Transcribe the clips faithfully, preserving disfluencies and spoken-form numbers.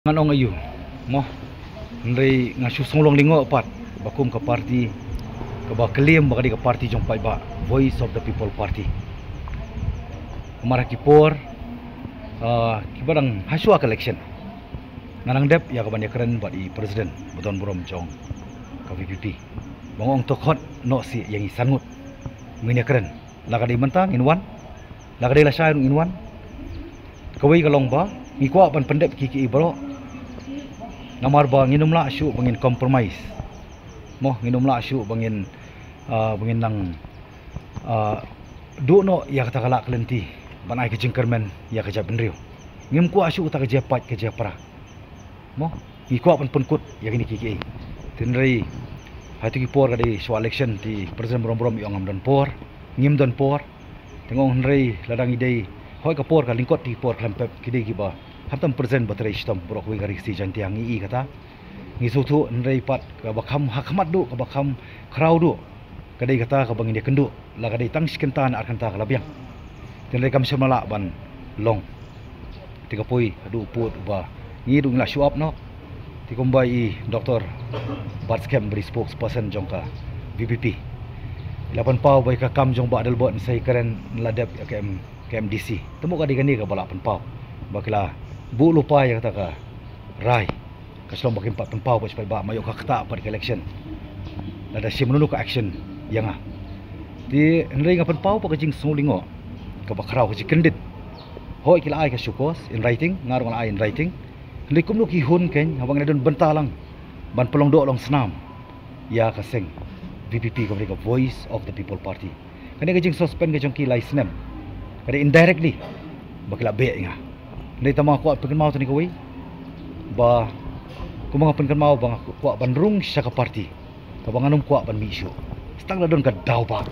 Ngan ong aiu mo, hynrei nga shu sngewlong lyngngoh pat ba kum ka party kaba claim ba ka dei ka party jong paidbah, Voice of the People Party, namar ha ki por, ah, kiba dang hashwa ka election, nga dang dep ïa kaban ïakren bad i president ba don burom jong ka VPP, ba nga ong to khot noh sih ïa ngi san ngut, ngin ïakren. La ka dei mynta ngin wan, la ka dei lashai ruh ngin wan. Kawei ka long ba ngi kwah ban pyndep kiei kiei baroh, namar ba ngin ym lah shuh ba ngin compromise mo, ngin ym lah shuh ba ngin, ah, ba ngin nang, ah, duh noh ïa kata ka lad ka lynti ban ai ka jingkyrmen ïa ka jaitbynriew. Ngim kwah shuh kata ka jia paid ka jia pra mo, ngi kwah ban pynkut ïa kine kiei kiei. Hynrei ha kito ki por ka dei shwa election, te president burom burom i ong ngam don por, ngim don por. Te nga ong hynrei lada ngi dei, hoi ka por ka lyngkot, te ki por khlem pep ki dei kiba khamtam president ba trei shitom baroh kawei ka Ri Khasi Jaiñtia, ngi i kata. Ngi sngewthuh, hynrei pat kaba kham ha khmat duh, kaba kham khraw duh, ka dei kata kaba ngin ïakynduh la ka dei tang shi kynta ne ar kynta ka la biang. Te hynrei kam shym la lah ban long. Te ka poi haduh u pud uba ngi duh ngi la shu ap noh. Te kumba i Doctor Batskhem ba dei spokesperson jong ka VPP, i la pynpaw ba ïa ka kam jong Bah Adelbert Nsaikhiet yn la dep ïa ka M, ka MDC. Te mo ka dei kane kaba la pynpaw ba ki la buh lypa ïa kata ka rai. Ka shlong ba kim pat pynpaw ba shi paidbah, ma ïoh ka ktah pat ka election lada shim mano ka action ïa nga. Te hynrei nga pynpaw pat ka jingsngew lyngngoh kaba khraw, ka jingkyndit. Hoi ki la ai ka show cause in writing, nga ruh nga la ai in writing. Hynrei kumno ki hun keiñ haba ngi la don bynta lang ban pynlong doh long snam ïa ka seng VPP kaba dei ka Voice of the People Party. Kane ka jingsuspend ka jong ki lai snem ka dei indirectly ba ki la beh ïa nga. Hynrei tang ba nga kwah pynkynmaw tang kawei ba, kumba nga pynkynmaw ba nga kwah ban rung sha ka party kaba ngan ym kwah ban mih shuh. Tang la don ka daw ba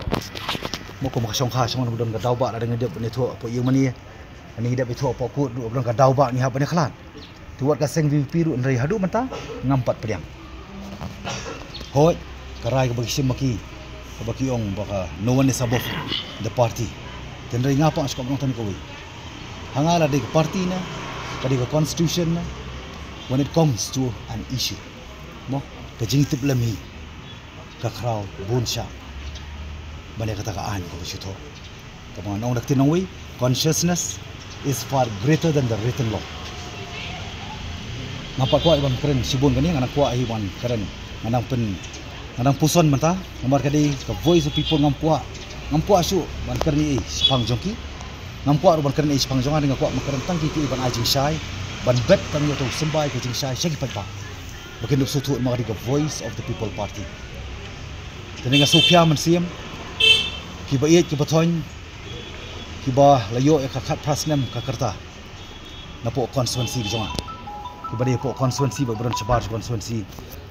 mo, kumba ka shongkha shong don ka daw ba, lada ngi dep ban ïathuh hapoh ïing mane, ngi dep ïathuh hapoh kut ruh, don ka daw ba ngi hap ban ïakhlad. Te wat ka seng VPP ruh, hynrei haduh mynta ngam pat pdiang. Hoi, ka rai kaba ki shim ma ki, kaba ki ong ba ka no one is above the party. Te hynrei nga pat nga sngewbha ban ong tang kawei. Ha nga la dei ka party ne ka dei ka constitution ne, when it comes to an issue mo, ka jingtip lem hi ka khraw bun sha ban ïa kata ka aiñ kaba shu thoh. Kaba ngan ong da ka ktien nongwei, consciousness is far greater than the written law. Ngam pat kwah ban kren shibun kane, nga nang kwah hi ban kren, nga nang pyn, nga nang puson mynta, namar ka dei ka Voice of People, ngam kwah, ngam kwah shuh ban kren ei ei shaphang jong ki. Ngam kwah ruh ban kren ei ei shaphang jong nga, nga kwah ban kren tang kiei kiei ban ai jingshai, ban bet tang ïa uto u symbai ka jingshai sha ki paidbah ba kin ïoh sngewthuh namar ka dei ka Voice of the People Party. Te nga sngewkhia mynsiem kiba ïeit kiba thoiñ, kiba la ïoh ïa ka khatphra snem ka rta napoh constituency ka jong nga, kiba dei hapoh constituency bad ba don shabar constituency,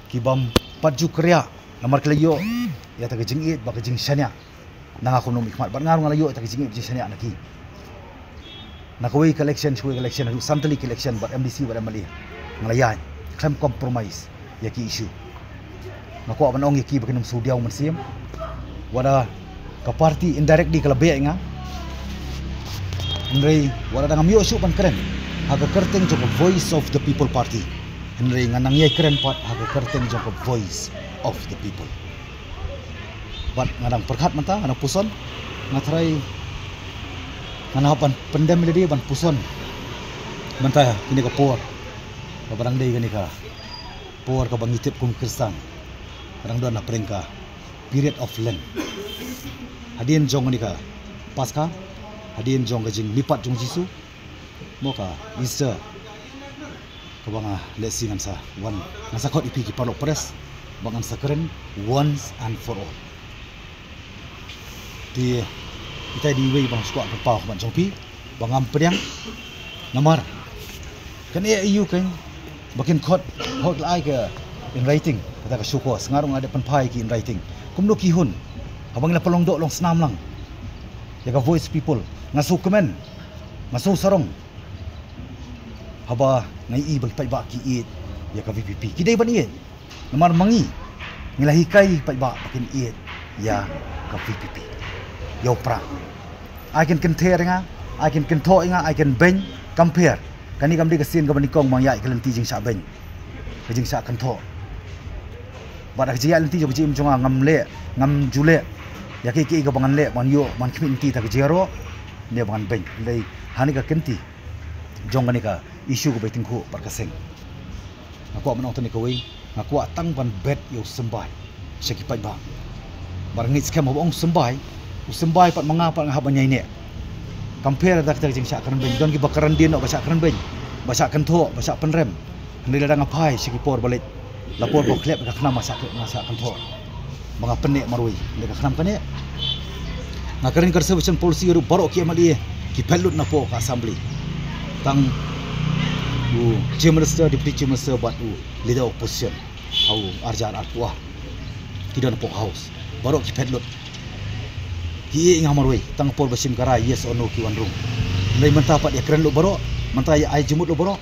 kibym pat ju kyrïah namar ki la ïoh ïa kata ka jingïeit bad ka jingshaniah na nga kum u nongmihkhmat, bad nga ruh nga la ïoh ïa kata ka jingïeit jingshaniah na ki. Na kawei ka election sha kawei ka election, haduh san tylli ki election bad MDC bad MLA, nga la ïaid khlem compromise ïa ki issue. Nga kwah ban ong ïa ki ba kin ym shu diaw mynsiem. Wat la ka party indirectly ka la beh ïa nga, hynrei wat la dang ngam ïoh shuh ban kren ha ka kyrteng jong ka Voice of the People Party, hynrei nga nang ïai kren pat ha ka kyrteng jong ka Voice of the People. Bad nga dang pyrkhat mynta, nga dang puson, nga tharai ngan hap ban pyndem ïa lade ban puson mynta kine ka por kaba dang dei kane ka por kaba ngi tip kum Khristan ka dang don hapdeng ka period of Lent. Hadien jong kane ka Paska, hadien jong ka jingmihpat jong Jisu, mo ka Easter, kaba nga lehse ngan sa wan, ngan sa khot ïa phi ki paralok press ba ngan sa kren once and for all. Te itai dei iwei ba nga sngewkwah ban pynpaw ha khmat jong phi ba ngam pdiang. Namar kane aiu keiñ ba kin khot, hok la ai ka in writing, kata ka show cause, nga ruh nga dep pynphai ki in writing. Kumno ki hun haba ngi la pynlong doh long snam lang ïa ka Voice People, nga sngewkmen, nga sngewsarong haba nga ïohi ba ki paidbah ki ïeit ïa ka VPP. Ki dei ban ïeit. Namar ma ngi, ngi la hikai paidbah ba kin ïeit ïa ka VPP, ïa u Prah. Ai kin kynther ïa nga, ai kin kynthoh ïa nga, ai kin beiñ, compare. Kane kam dei ka sien kaba nyngkong ba nga ïaid ka lynti jingshah beiñ, ka jingshah kynthoh. Bad ha ka jingïaid lynti jong ka jingim jong nga, ngam leh, ngam ju leh ïa kiei kiei kaba ngan leh ban ïoh ban khmih lynti da ka jingïaroh ne ba ngan beiñ. Hynrei ha kane ka kynti jong kane ka issue kaba i tyngkhuh bad ka seng, nga kwah ban ong tang kane kawei, nga kwah tang ban bet ïa u symbai sha ki paidbah. Bad nga ngeit skhem haba ong symbai, u symbai pat ma nga pat nga hap ban ïaineh. Kam pher da kata ka jingshah kren beiñ. Don kiba kren dien noh ba shah kren beiñ, ba shah kynthoh, ba shah pynrem. Hynrei lada nga phai sha ki por ba leit, la por ba khlep ka khnam, nga shah, nga shah kynthoh ba nga pynneh marwei. Hynrei ka khnam kane, nga kren conservation policy ruh, baroh ki M L A ki phet lut napoh ka assembly. Tang u Chief Minister, Deputy Chief Minister bad u Leader Opposition ha u arjar arphew ar, ki don napoh House. Baroh ki phet lut. Ki ïeh ïa nga marwei, tang por ba shim ka rai yes or no ki wan rung. Hynrei mynta pat ïa kren lut baroh, mynta ïa ai jingmut lut baroh.